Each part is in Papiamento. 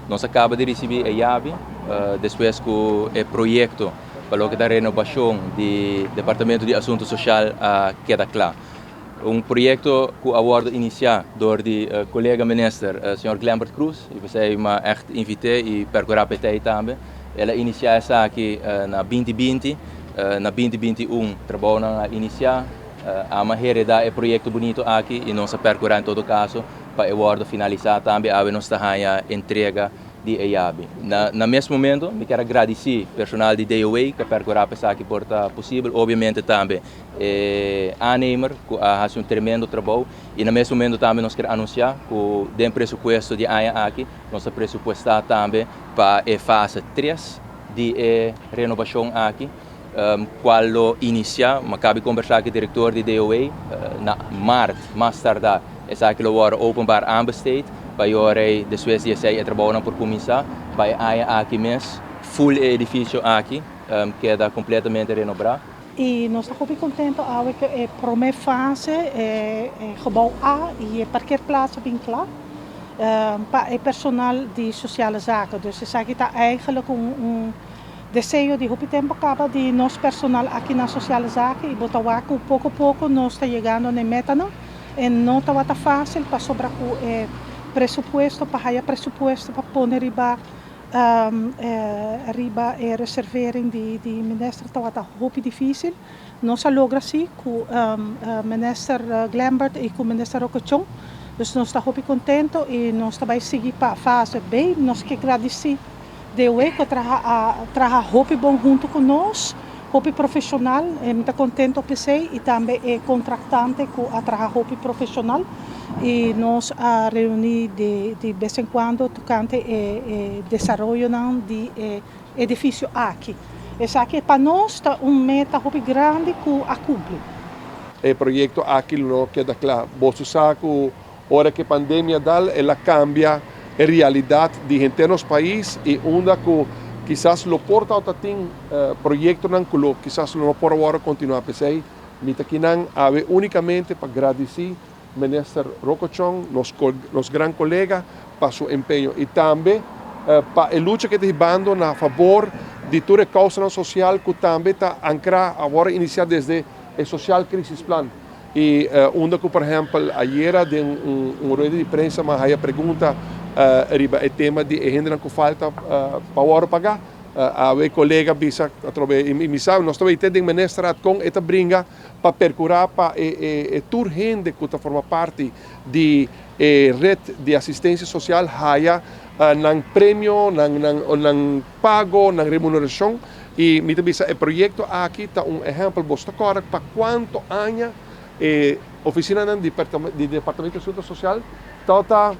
Nos a kaba di risibí e yabi despues ku e proyekto pa loke ta renobashon di Departamento di Asuntu Sosial a keda kla. Un proyekto ku a wòrdu inisiá dor di kolega minister señor Glenbert Croes i p'esei mi a ègt invit'é i perkurá p'e tei tambe. El a inisiá esaki na 2020, na 2021 trabounan a inisiá. Ama heredá e proyekto bunito aki i nos a perkurá en todo kaso pa e wòrdu finalisá tambe. Awe nos ta haña entrega di e yabi. Na mes momento mi kier a gradisí personal di DOA ku a perkurá pa esaki por ta posibel. Obviamente tambe e aannemer ku a hasi un tremendo trabou. I na mes momento tambe nos kier anunsiá ku den presupuesto di aña aki nos ta presupuestá tambe pa e fase 3 di e renobashon aki, cual lo inicia, mi a cabi conversa cu e director di DOA, na maart mas tarda esaki lo worde openbaar aanbesteed, pa e ora ey despues di esey e trabounan por cuminsa, pa e aña aki mes full e edificio aki keda completamente renobra. Y nos ta hopi contento awe cu e prome fase, e gebouw A y e parkeerplaats a bin cla pa e personal di Sociale Zaken. Dus esaki ta eigenlijk un deseo di hopi tempo caba di nos personal aki na Sociale Zaken y bo ta wak cu poco poco nos ta yegando na e metanan. E no tabata facil pasobra cu e presupuesto pa haya presupuesto pa pone riba riba e reservering di minister tabata hopi dificil. Nos a logra si cu minister Glenbert y cu minister Roque Chong. Dus nos ta hopi contento y nos ta bay sigui pa fase B. Nos ke gradici DOE cu a traha a traha hopi bon hunto cu nos, hopi profesional, mi ta contento p'esey y tambe e contractante cu a traha hopi profesional y nos a reuni di di bes en cuando tocante e e desaroyonan di e edificio aki. Esaki pa nos ta un meta hopi grandi cu a cumpli. E proyecto aki lo no keda cla. Boso sa cu Ora ku e pandemia dal el a kambia e realidat di henter nos pais i unda ku kisas lo por tabata tin proyektonan ku lo kisas lo no por a wòrdu kontinuá. P'esei mi ta kinan awe únikamente pa gradisí Minister Rocco Chong, nos nos gran kolega, pa su empeño i tambe pa e lucha ku e ta hibando na fabor di tur e kousanan sosial ku tambe ta ankrá a wòrdu inisiá desde e Sociaal Crisisplan. I unda ku por ehèmpel ayera den un rueda di prensa mi a haya pregunta riba e tema di e hendenan ku falta pa wòrdu pagá. Awe e kolega bisa atrobe i mi sa nos ta wete den ministerraad kon e ta bringa pa perkurá pa e tur hende ku ta forma parti di e ret di asistensia sosial haya nan premio, nan pago, nan remunerashon. I mi ta bisa e proyekto aki ta un ehèmpel. Bo ta kòrda pa kuantu aña e ofisinanan di di Departamento di Asuntu Sosial tabata,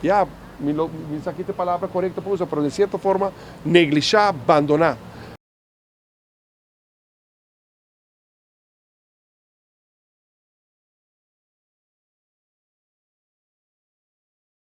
ya, mi lo mi sa ki ta e palabra korekto pa usa, pero den sierto forma neglishá, bandoná.